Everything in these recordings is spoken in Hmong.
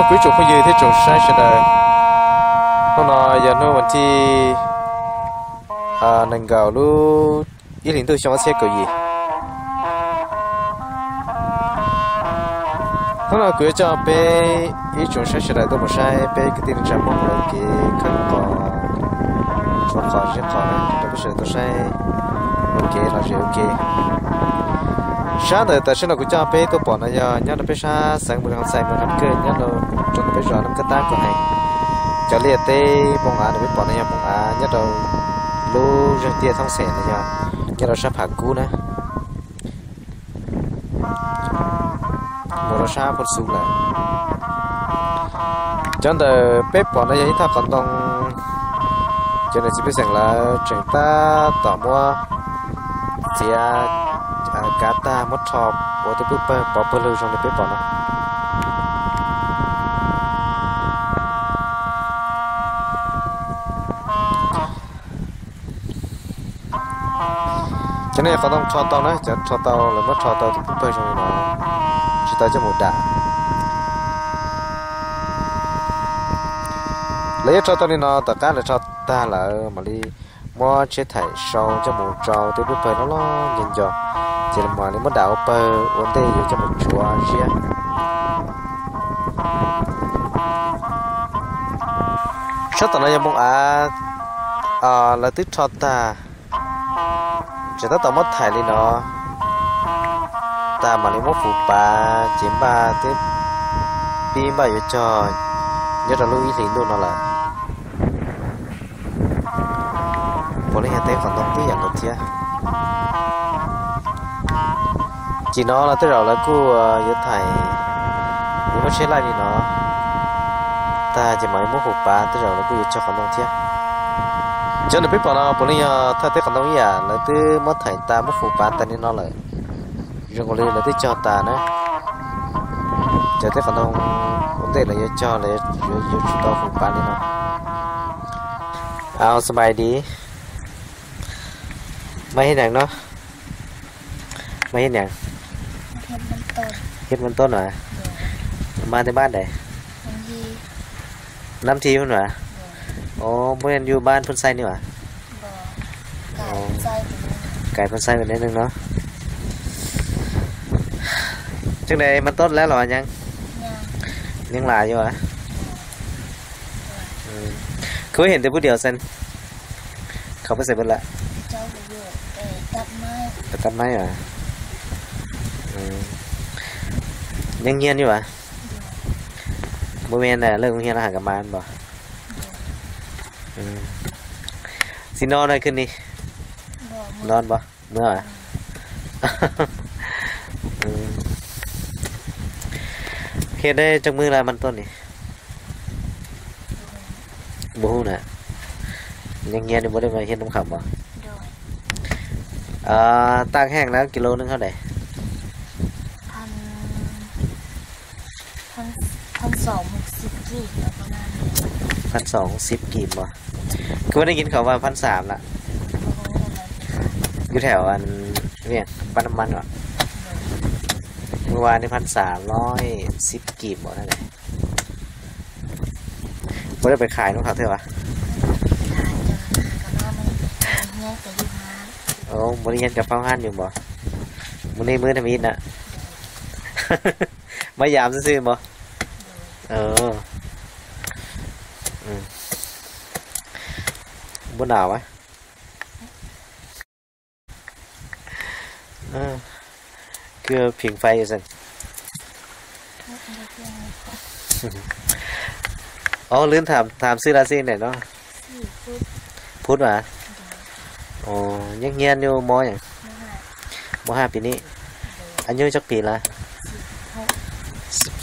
Kuv ib tsoom phooj ywg thiab tsoom saib sawv daws, hnub no yog hnub vas thib nees nkaum lub ib hlis ntuj xyoo ob txhiab kaum yim. Hnub no kuv yuav coj peb ib tsoom saib sawv daws tuaj mus saib peb kwv tij neej tsa Hmoob lawv kev khawb qos tshuav qos zeb qos na rau peb sawv daws tau saib ua kev lom zem ua ke. Sab ntawm tam sim no kuv coj peb tuaj pom no yog nyob rau peb sab xeev Npus Lis Xais, mus Kham Kawj, nyob rau tsoom peb zos Naj Kab Tab Kuam Hees. Cov liaj teb npoo av uas peb pom no yog npoo av nyob rau lub zeeg tiaj thoob xees no yog nyob rau sab Pham Kub na. Mus rau sab Phooj Xub lawm. Cov ntawm peb pom no yog ib thaj qhov ntoo, cov niam txiv pej xeem lawv tseem tab tom muab txiav kav tag muab rho ua tej pwj pawg pov pawg lug zoo li peb pom no. Cov no yog qhov ntoo rho tau na, cov rho tau lawv muab rho tau tej pwj pawg zoo li no, tsis tau coj mus dam. Lawv yuav rho tau li no tom qab lawv rho tag lawm mam li muab tsheb thaim sau coj mus tsau tej pwj pawg loj loj nco nco, ces mam li muab dam ua pawg ua ntej yuav coj mus tsuav ziab. Sab tom no yog npoo av lawv twb rho tag, tseem tab tom muab thaim li no tag mam li muab fuv pav ces npaj twb pib npaj yuav cog nyob rau lub ib hlis ntuj no lawm. Puav leej yog teb qhov ntoo tib yam nkaus thiab. Ces no los tej zaum lawv kuj yuav thaim, yuav muab tsheb laij li no tag ces mam li muab fuv pav, tej zaum lawv kuj yuav cog qhov ntoo thiab. Cov nws peb pom no puav leej yog thaj teb qhov ntoo ib yam, lawv twb muab thaim tas muab fuv pav tas li no lawm. Zoo nkaus li lawv twb cog tas na. Cov teb qhov ntoo ua ntej lawv yuav cog, lawv yuav tsum tau fuv pav li no. Au, สบายดี Maj hib nees no? Maj hib nees? Hib mab tob no. Maj tej bab dais? Nab thi no. Ua, muaj yug bab Phooj Xaij ni as? Kais Phooj Xaij ua neej no. Tseeb ne, mab tob lab los nyab? Nyab las yog as. Kuv ib hen tes pub diam xees, khav peb xees pw lawm. Tab maib as. Nyeej nyiaj ni as. Muaj me na lej koob hiab no has kas mas npog. Txiv no na khwb ni. No npog, muaj as. Hiaj deb tsoom mwg laj mab tob ni. Npog hu na. Nyeej nyiaj ni muaj dej mas hiaj noob kham npog. Tag heej na kis lus neej hab dais? Pab xoom sib kis mas. Kuv ua dej kis kham vas pab xaam lawm. Kuv thaum vas pab nam man os. Ua dej pab xaam lob sib kis mas na. Muaj dej pab khais noob kham thiab as? Muaj dej nyeeb kas fab hab yus mas. Muaj nej mwb tham ib na. Mab yam xwb xwb mas. Muab nam as. Kuj phim fais xwb. Ob lwb tham xwb laj xwb na no. Phub as? Nyob hnyiab nyuj mob, mob haj pis ni. Ab nyuj tsob pis lawm?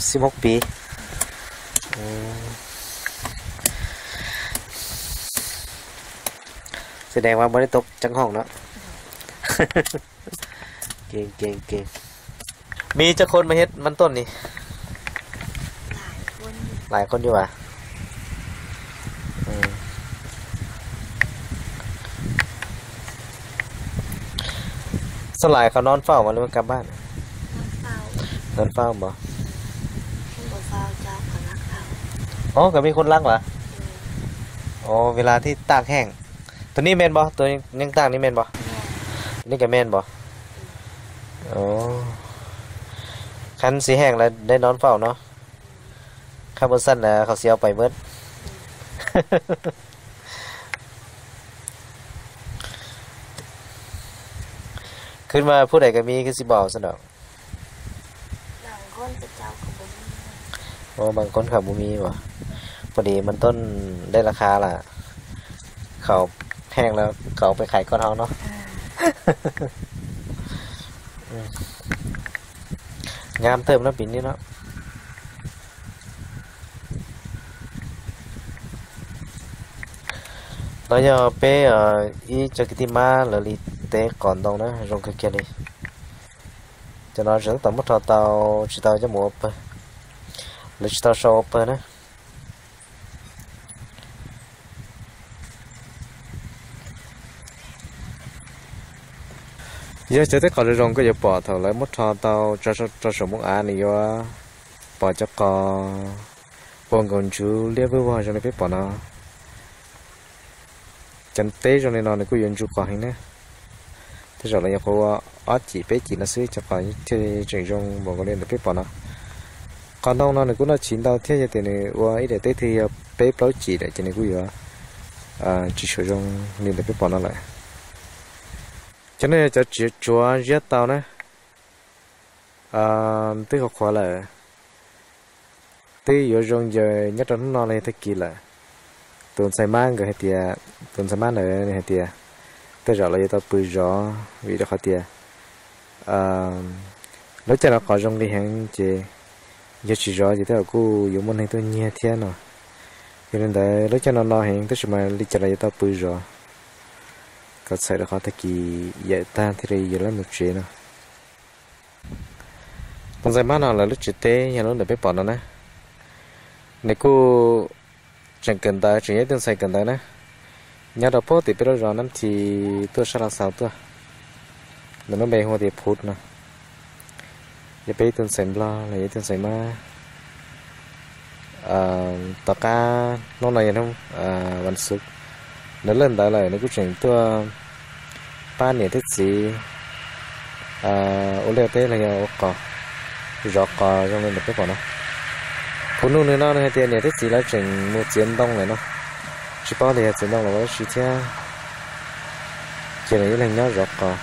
Xib hmoob pis. Xwm dees mas muaj dej tau ceeb hoom no. Keej keej. Me cov khoom mas hiab mab tob ni. Lais khoom yus as? Xab lais qhov no faj mas li kab npab? No faj mas. Ov, koj muaj khub lab los? Ov, vim li thiaj tag heej. Tus nej me npog, tus nej tag nej me npog? Tus nej ka me npog? Khab xis heej lawm deb no faum no. Khab puas xaj na, qhov xis au pais muab. Khwb mas phub daim ka me khwb xis npaum xwb na. Ov, npam koob khaum mus mi as. Pom di mas tooj dej las qha lawm. Khaum heej lawm khaum pem qhais koj hauv no. Nyab thawj no pim ni no. No yog peb ib co kwv tij mab lawv li teb qos ntoo na, zoo kawg kiag li. Cov no tseem tab tom muab rho tau, tsis tau coj mus ua pawg, lawv tsis tau sau ua pawg na. Yog cov teb qos zoo zoo koj yuav pom thaum lawv muab rho tau rau saum moob av nws yuav pom cov qos ua nkaus ntsuv liab vwj vog zoo li peb pom no. Cov teb zoo li no nws kuj yuav ntsuj qos heev na. Tej zaum los yog qhuav ua ob cim peb cim no xwb cov qos thiaj tseem zoo npaum nkaus li ntawm peb pom no. Qos ntoo no nws kuj noj chiv ntau thiab yog tias nws ua ib daim teb twg yog peb plaub cim lawm ces nws kuj yuav tsis tshua zoo li ntawm peb pom no lawm. Cov no yog cov tsuav ziab tau na, twb qhuav qhuav lawm, twb yuav zoo yawg nyob rau hnub no los yog tag kis lawm. Tus ntxhais mab nkawd hais tias, tus ntxhais mab ntawd nws hais tias tej zaum los yuav tau pw zov vim rau qhov tias lub caij no qos zoo li heev ces yog tsis zov ces tej zaum kuj yuav muaj neeg tuaj nyiag thiab no. Yog li ntawd lub caij no no heev tab sis mas li cas los yuav tau pw zov kom txhawm rau qhov tag kis yawm tag thiaj li yuav lawb mus tsev no. Tus ntxhais mab no lawv lub tsev teb yog lub ntawm peb pom no na. Nws kuj tseem kawm ntawv, tseem yog ib tug ntxhais kawm ntawv na, nyob rau pem tim peb lub zos Nab Thi tuaj sab Lav Xaus tuaj. Nws lub npe hu tias Phub no. Yog peb ib tug ntxhais nplog los yog ib tug ntxhais mab. Tom qab hnub no yog hnub vas xuv, nws lawm ntawd lawm nws kuj tseem tuaj pab niam thiab txiv ua liaj teb los yog ua qos, zov qos zoo li ntawm peb pom no. Phub nug nws no nws hais tias niam thiab txiv lawv tseem mus txiav ntoo lawm no, tsis paub tias yog txiav ntoo los ua dab tsi thiab, ces nws ib leeg nyob zov qos.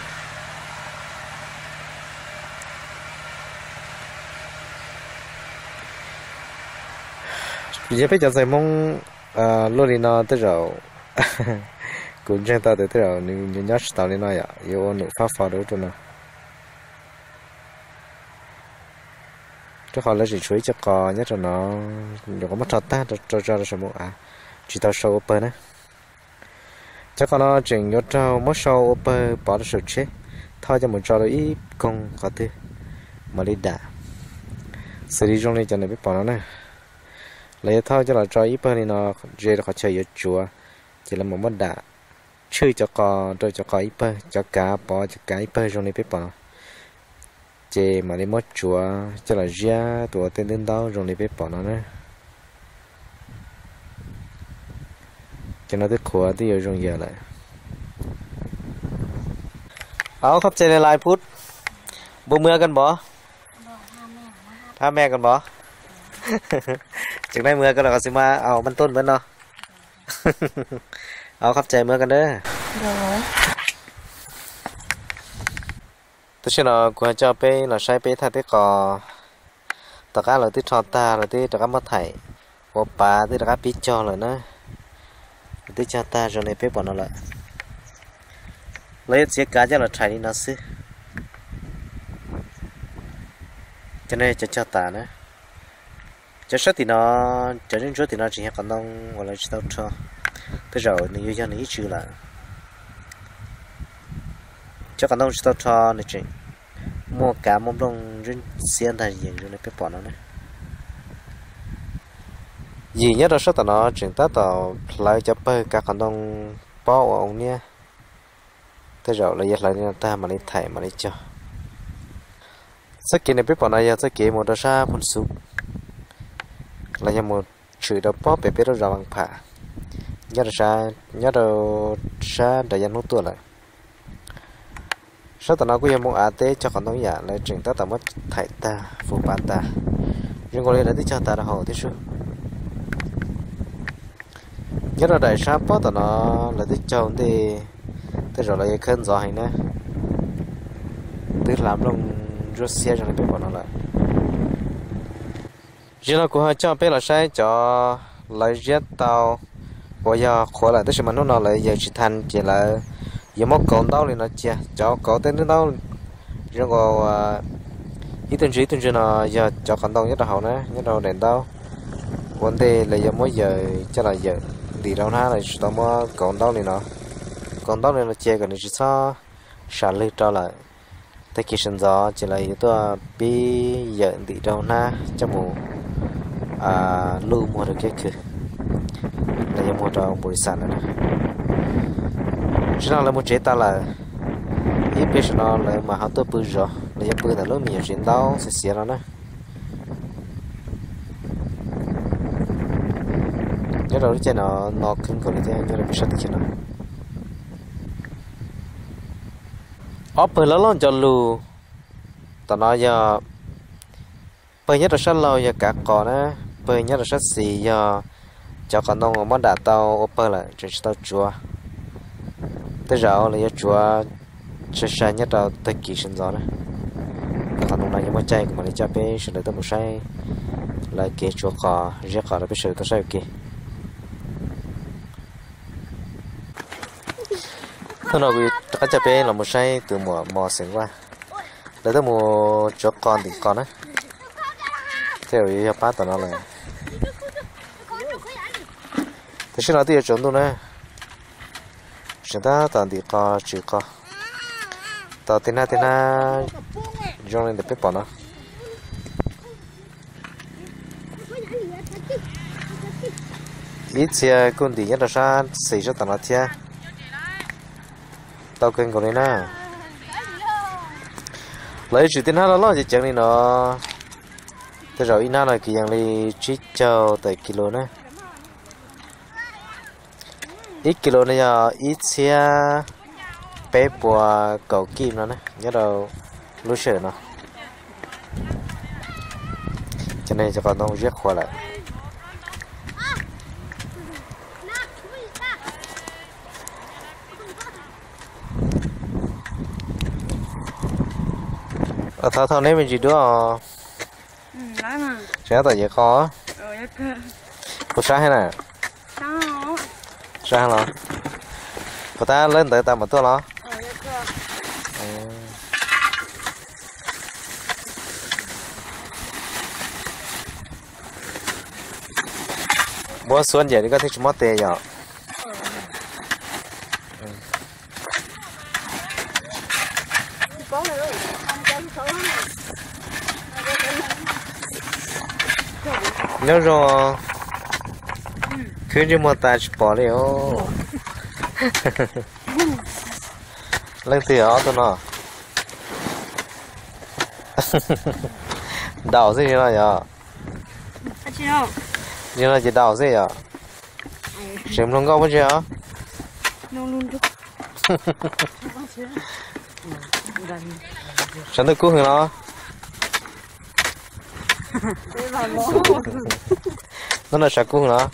Yog peb cov ntxhais Hmoob luaj li no tej zaum kuv ntseeg tau tias tej zaum nws nyob tsis taus li no yom, yuav ua num fab fo rau ub rau no. Rau qhov lawv tseem tshuav ib co qos nyob rau no, nyuam qhuav muab rho tag rau tso rau saum mus av, tsis tau sau ua pawg na. Cov qos no tseem yuav raug muab sau ua pawg pov rau saum tsheb, thauj coj mus tso rau ib koog qhov twg mam li dam, xws li zoo li cov ntawm peb pom no na. Lawv yuav thauj coj los tso ib pawg li no, ze rau qhov chaw yuav tsuav, ces lawv mam muab dam tshwj cov qos rau cov qos ib pawg, cov kav pov cov kav ib pawg zoo li peb pom no, ces mam li muab tsuav coj los ziab tua tej ntub ntaub zoo li peb pom no na. Cov no twb qhuav twb yuav zoo yawg lawm. Au, khab cai lais Phub, npua muag koj npov, ab me koj npov, tseem nai muag koj los qhov xwb mas au maj tuj npawb no. Au, khab cai muag koj ntawd. Tab sis no kuv ho coj peb los saib peb thaj teb qos. Tom qab lawv twb rho tag lawv twb rov qab muab thaim ua pav twb rov qab pib cog lawm na. Lawv twb cog tag zoo li peb pom no lawm. Lawv yuav txiav kav coj los rhais li no xwb. Cov no cov cog tas na. Cov sab tim no, cov ntsuab ntsuab tim no tseem yog qos ntoo uas lawv tsis tau rho, tej zaum nws yuav yog nws ib tsw lawm. Cov qos ntoo tsis tau rho nws tseem muaj kav muaj nplooj ntsuab xiab ntag yees zoo li peb pom no na. Yim nyob rau sab tom no tseem tab tom hlawv cov pawg kav qos ntoo pob ua oo niab, tej zaum lawv yuav hlawv li no tag mam li thaim mam li cog. Txoj kev nws peb pom no yog txoj kev mus rau sab Phoos Xub los yog mus tshwm rau pob pem peb lub zos Vaj Pham, nyob rau sab, nyob rau sab nram Yaj Hnub tuaj lawm. Sab tom no kuj yog Moo Av teb cog qos ntoo ib yam, lawv tseem tab tom muab thaim tag, fuv pav tag, zoo nkaus li lawv twb cog tag rau hauv thiab sub. Nyob rau daim sab pob tom no lawv twb cog ntej, tej zaum lawv yuav khawb ntxov heev na, twb hla nplooj ntsuab xiab zoo li peb pom no lawm. Zaum no kuv ho coj peb los saib cov lawv ziab tau uas yog qhuav lawm tab sis mas hnub no lawv yawm tsis tau ces lawv yuav muab kauv ntaub li no cia. Cov kauv tej ntaub zoo nkaus ib tug ntswg ib tug ntswg no yog cov qos ntoo nyob rau hauv na, nyob rau daim ntaub. Ua ntej lawv yuav muab yawm coj los yawm ntim rau hnab lawv tsis tau muab kauv ntaub li no. Kauv ntaub li no cia kom nws tsis txhob sam lwg rau lawm. Tag kis sawv ntxov ces lawv yuav tuaj pib yawm ntim rau hnab coj mus luj muag rau kiab khw, lawv yuav muag rau npus lis xas lawm na. Tam sim no lawv mus tsev tas lawm, ib pliag saum no lawv mam ho tuaj pw zov, lawv yuav pw ntawm lub me nyuam tsev ntaub xiav xiav no na. Nyob rau lub caij no no kawg nkaus li thiab nyob rau peb sab teb chaws no. Ob pawg loj loj nco lug, tom no yog pawg nyob rau sab laug yog kav qos na, pawg nyob rau sab xis yog cov qos ntoo uas muab dam tau ua pawg lawm tseem tsis tau tsuav. Tej zaum lawv yuav tsuav sai sai nyob rau tag kis sawv ntxov na. Qhov no yuav muaj caij kuv mam li coj peb sawv daws tuaj mus saib lawv kev tsuav qos ziab qos rau peb sawv daws tau saib ua ke. Hnub no kuv rov qab coj peb los mus saib tus muam mos xeem Vaj, lawv tuaj mus tsuav qos ntim qos na, thiab yuav yog pab tom no lawm. Tam sim no twb yuav tsaus ntuj na, tseem tab tom ntim qos tswm qos, tau tej hnab tej hnab zoo li ntawm peb pom no. Ib txhia kuj ntim nyob rau sab xis sab tom no thiab, tau kawg nkaus li na. Lawv yuav tsum tej hnab loj loj ceev ceev li no, tej zaum ib hnab no kwv yees li tsib caug tawm kis lus na. Ib kis lus no yog ib txhiab peb puas kaum kij no na nyob rau lub sij hawm no. Cov no cov qos ntoo ziab qhuav lawm. Thov thauj neb me ntsis duab os. Tseem tab tom yeem qos. Puas sab heev na? Sab heev los? Puas tab lawb ntawd tas mam tuaj los? Muab xuab ncaim li koj thiaj tsis mob tes yom. Nyob zoo, khwb ntsej muag tas tsis pom li os. Leej twg ob tug no? Daus xwb no yog? Tsis no ces daus xwb yog? Tseem mloog nkauj pub ntse os. Sav ntuj kub hwv los? Hnub no sav kub hwv los?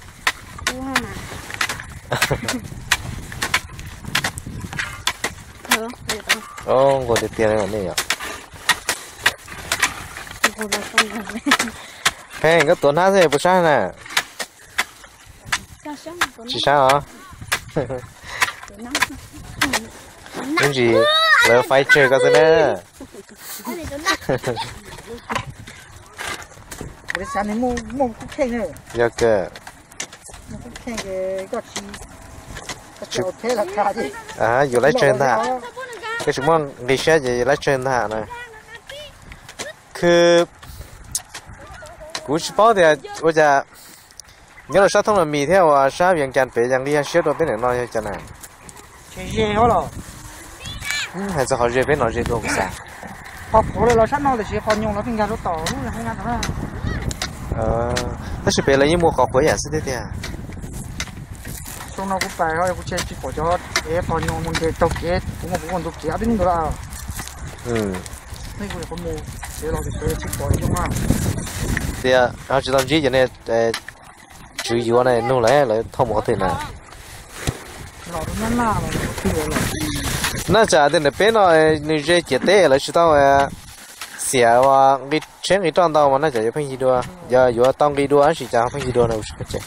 Nquag tiag tiag li nej yom. Pheej koj tuav hnab xwb puas sab na? Tsis sab os. Ib ntsis lawv faib tsawg koj xwb na. Yog kawg. Yus laib tsawg ntag. Koj tsis muaj nqi siab ces yus laib tsawg ntag na. Khw, kuv tsis paub tias ua cas nyob rau sab Thoob Los Mis thiab uas sab Vias Cas pem yeej nqi siab dua peb ntawm no yog cas na. Hais txog qhov ze peb no ze dua kuv xav. Qhov qhuav los sab no tiam sis qhov nyoos los pheej nkag rau tom lub. Tab sis pem lawv yeej muaj qhov qhuav yam xwb tiag tiag. Xyoo no kuv pais ho kuv tsis pom cov ev pog nyuag mus nres taug kev, kuv muaj kuv ua ntu kev ob peb hnub ntawd lawm. Nej kuv mus kev los tsis pom zoo na. Tias ho tsis tau ntsib cov niag tswv yuav ne, nug lawv lawv thauj mus qhov twg na. Naj tsam tias ntawm peb no nws ze ciam teb lawv tsis tau xiam ua nqi tsheb nqi roj ntau mas naj tsam yuav pheej yig dua, yog yuav tau nqi dua tab sis cas pheej yig dua no kuv tsis pom.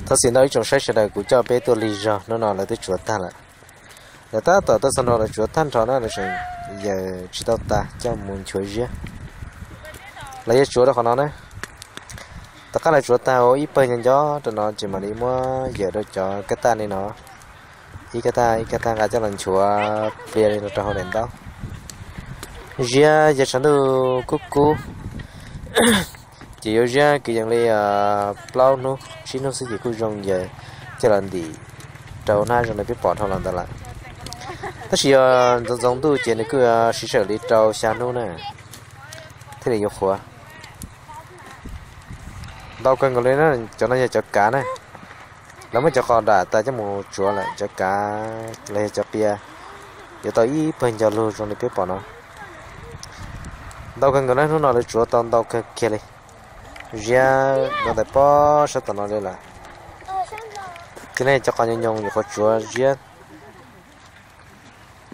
Thov txim ntau ib tsoom saib sawv daws, kuv coj peb tuaj lig zog, hnub no lawv twb tsuav tag lawm. Lawv tab tom tuaj txog nrho lawv tsuav tag nrho na, lawv tseem yawm tsis tau tas coj mus nchuav ziab. Lawv yuav tsuav rau qhov no na. Tom qab lawv tsuav tag ua ib pawg nco nco rau no ces mam li muab yawm rau cov kab taj li no. Ib kab taj ib kab taj nqa coj los nchuav plias li no rau hauv daim ntaub. Ziab yog tshav ntuj kub kub ces yuav ziab kwv yees li plaub hnub tsib hnub xwb ces kuj zoo yawm coj los ntim rau hnab zoo li peb pom dhau los ntawd lawm. Tab sis yog ntxoov ntxoov ntuj ces nws kuj siv sij hawm li rau xya hnub na thiaj li yuav qhuav. Ntau kawg nkaus li na, cov no yog cov kav na. Lawv muab cov qos dam tas coj mus tsuav lawm, cov kav los yog cov qias yuav tau ib pawg nco lug zoo li peb pom no. Ntau kawg nkaus na, hnub no lawv tsuav tau ntau kawg kiag li. Ziab no ntawm pob sab tom no li lawm. Ces nej cov qos nyoos nyoos yuav qhuav tsuav ziab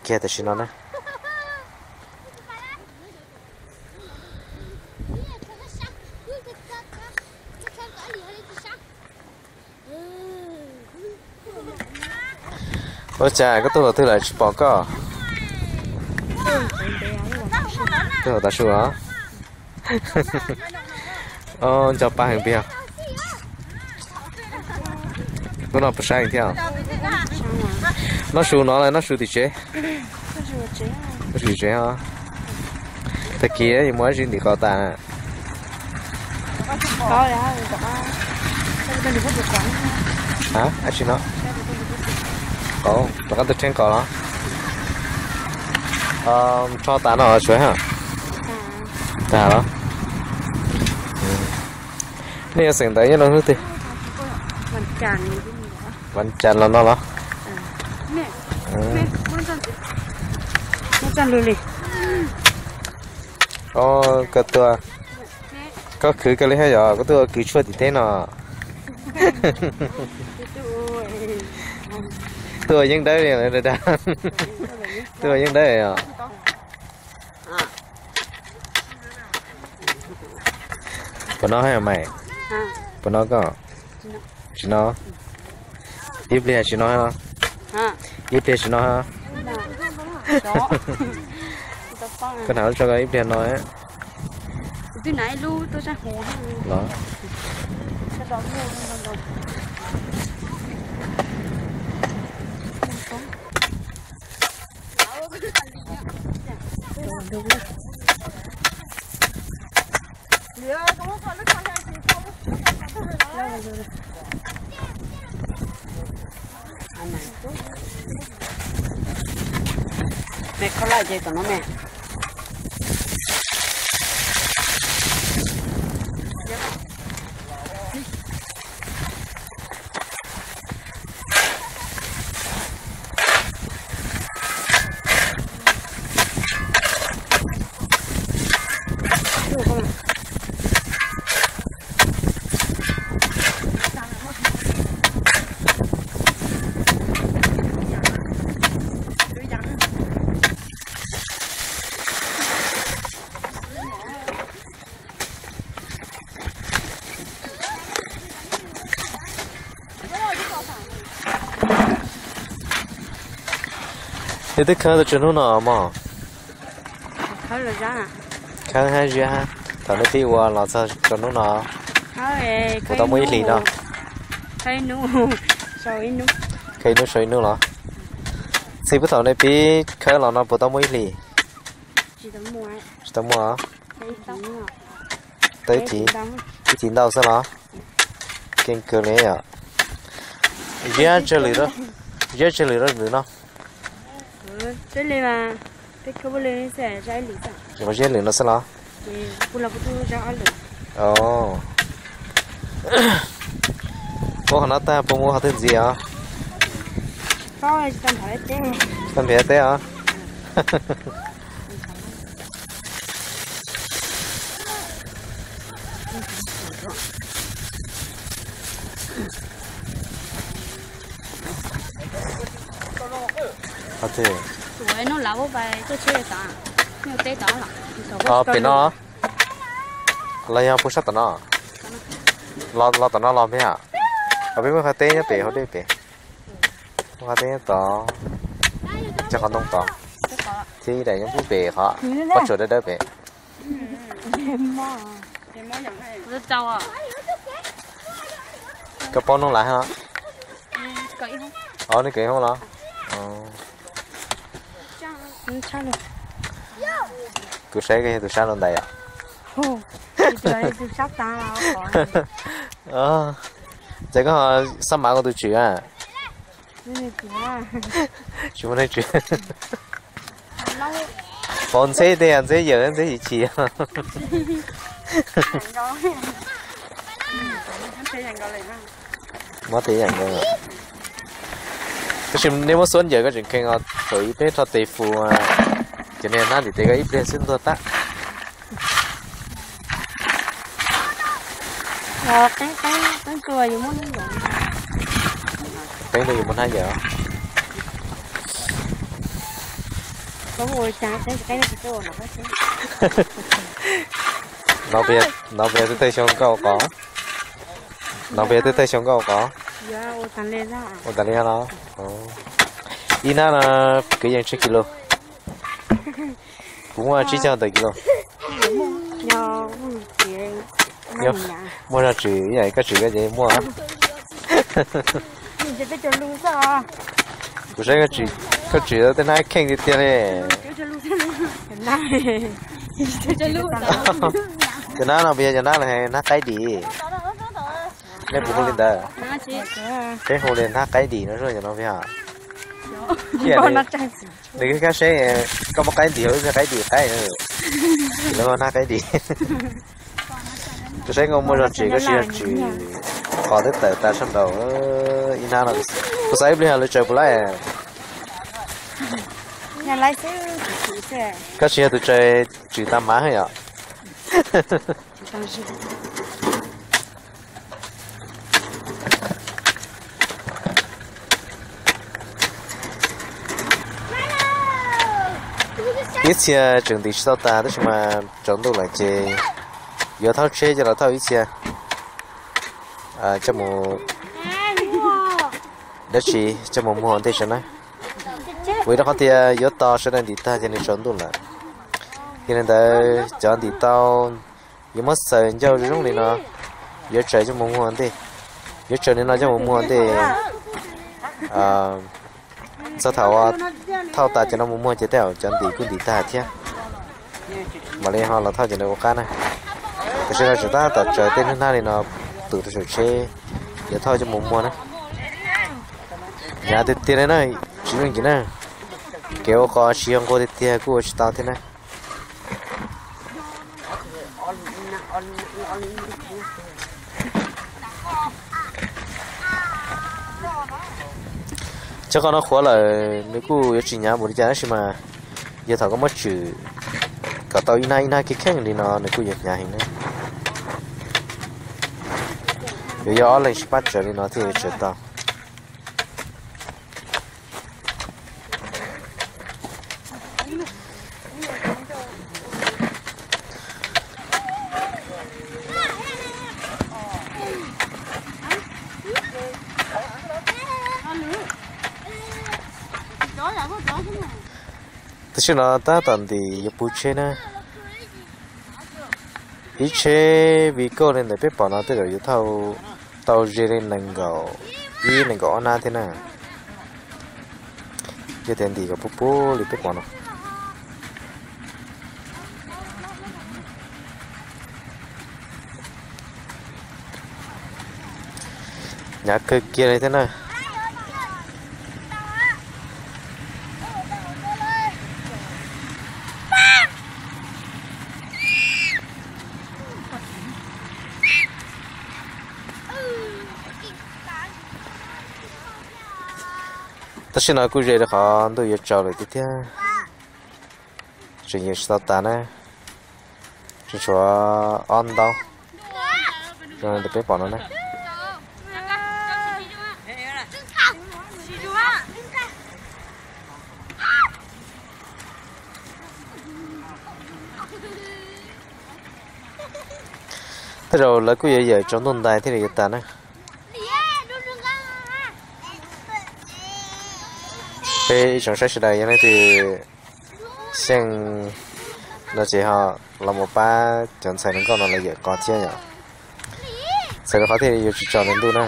kiag tam sim no na. Ua cas koj tuaj thaum twg lawm tsis pom koj? Tuaj thaum tav su los? Nco pa heev tiag. Hnub no puas sab heev thiab? Noj su no los noj su tim tsev? Noj su tim tsev os. Tag kis yuav mus ua dab tsi ntim qos tas? Dab tsi no? Qos, rov qab tuaj rheeb qos los? Rho tas no tsuav ha. Tas los? Nej yuav xeem ntawv nyob rau hnub twg? Vas cas los no los? Koj tuaj, koj khwv kawg li thiab yog koj tuaj ua kws tshuaj tim teb no? Tuaj ua yeeb dawb li, tuaj ua yeeb dawb os. Puas no hab mas? Puas no koj? Tsis no. Ib pliag tsis no. Ib pliag tsis no. Koj hnav lub tso koj ib pliag no. Los. Me khaub laj ces tom no me. Yog twb khawb tau tsaus hnub no mog. Khawb hab ziab hab, thaum nej pib ua los txog tsaus hnub no, ua tau muaj ib hlis no. Khawb ib hnub, sau ib hnub. Khawb ib hnub sau ib hnub los? Txij puag thaum nej pib khawb los no puas tau muaj ib hlis? Tsis tau muaj. Tau ib hlis ntau xwb los? Keej kawg li yom. Ziab tsawg lwm, ziab tsawg lwm rau lwm no? Ua ziab lwm no xwb los? Ua qhov no tag puas mus qhov twg ntxiv os? Tag nrhiav teb os. Pem no los yog puag sab tom no? Los tom no los pem, peb muaj qhov teb nyob pem hauv dej pem. Muaj qhov teb nyob tod, cov qhov ntoo tod, thiab ib daim nyob pub pem qhov pob tsuas dawb dawb pem. Koj paub noob lav hab? Os, nej kawm ib hoob los? Kuv saib koj yog tus sab rau ntais os. Ces koj ho xab mav kuv tus tswm a? Tsis muaj neeg tswm. Pauv ntxheb tej, ntxheb yawm ntxheb chim chim. Mob tes yam nkaus. Tab sis nej muab xuab ncawg koj tseem kheev os, thaum ub peb rho tes fus, cov niag hnab ntim tes koj ib pliag xwb ntuag tag. Qeeb no yuav mus hnab yawm. No puas yog tej xyoo nkauj qos? No puas yog tej xyoo nkauj qos? Ua tas li no. Ib hnab no kwv yees tsawg kis lus? Kuv muaj tsib caug tawm kis lus. Muaj zog tswm, ib yam koj tswm koj ces muaj. Kuv saib koj tswm tej hnab kheej tiag tiag li. Cov hnab no puas yog cov hnab, hnab qaib dim? Nej puas hu li ntawd? Peb hu li hnab qaib dim no, cov no puas yog? Nws kab seb koj muab qaib ntim ib pliag qaib dim qaib, lawv hnab qaib dim. Kuv saib koj muaj zog tswm koj tsis yog tswm, qos twb tawm tas sab nraud ib hnab no. Kuv xav ib pliag lawv tsaws puas laib. Koj tsis yog tus tsaws tswm tas mav yom? Ib txhia tseem ntim tsis tau tas tab sis mas tsaus ntuj lawm ces yuav thauj tsheb coj los thauj ib txhia, coj mus, dab tsi coj mus muag ua ntej tso na. Vim rau qhov tias yuav tos sawv daws ntim tag ces nws tsaus ntuj lawm. Yog li ntawd cov ntim tau yuav muab xaws ncauj zoo zoo li no, yuav tsaws coj mus muag ua ntej, yuav tsaws li no coj mus muag ua ntej. Txog thaum thauj tas cov no mus muag ces tej zaum cov ntim kuj ntim tag thiab. Mam li ho los thauj cov no ua qab na. Tam sim no tseem tab tom tsaws tej hnab hnab li no tus rau saum tsheb, yuav thauj coj mus muag na. Hnyav tiag tiag li na, tsis yooj yim na. Kev ua qos tsis yog nquag tiag tiag kuj ua tsis tau thiab na. Cov qos no qhuav lawm nws kuj yuav tsis hnyav npaum li cas tab sis mas yog thaum koj muab tswm kom tau ib hnab ib hnab kev kheej li no nws kuj yuav hnyav heev na. Yuav yog ob leeg sib pab tsaws li no thiaj yuav tsaws tau. Tam sim no tab tom ntim yuav puv tsheb na. Ib tsheb vim kauj li ntawm peb pom no tej zaum yuav thauj tau ze li nees nkaum ib nees nkaum ob hnab thiab na. Yog tias ntim kom puv puv li peb pom no. Hnyav kawg kiag li thiab na. Tam sim no kuj ze rau qhov ntuj yuav tsaus lawm tiag thiab. Tseem yuav tsis tau tas na. Tseem tshuav ob ntaub zoo li peb pom no na. Tej zaum lawv kuj yuav yawm tsaus ntuj ntais thiaj li yuav tas na. Peb ib tsoom saib sawv daws yog leej twg xyeej no ces ho los mus pab cov ntxhais hluas nkauj no lawv yawm qos thiab yom. Txawm rau qhov thiaj li yuav tsis tsaus ntuj na.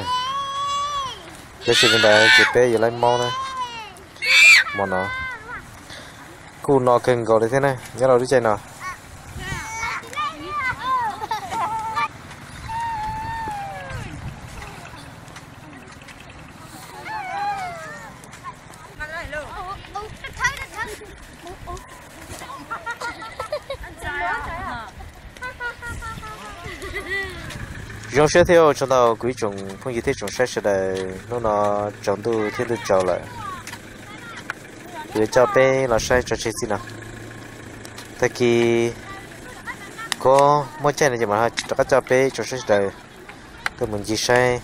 Tab sis li ntawd ces peb yuav laib maub na. Hmo no kuj no kawg nkaus li thiab na nyob rau lub caij no. Zoo siab thiab ua tsaug ntau kuv ib tsoom phooj ywg thiab tsoom saib sawv daws, hnub no tsaus ntuj thiab ntuj tsaus lawm, kuv yuav coj peb los saib tso tseg txij no. Tag kis kuv muaj caij no ces mam rov qab coj peb tsoom saib sawv daws tuaj mus ncig saib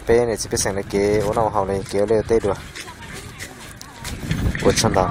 peb niam txiv pej xeem lawv kev ua noj ua haus li kev ua liaj ua teb dua. Ua tsaug ntau.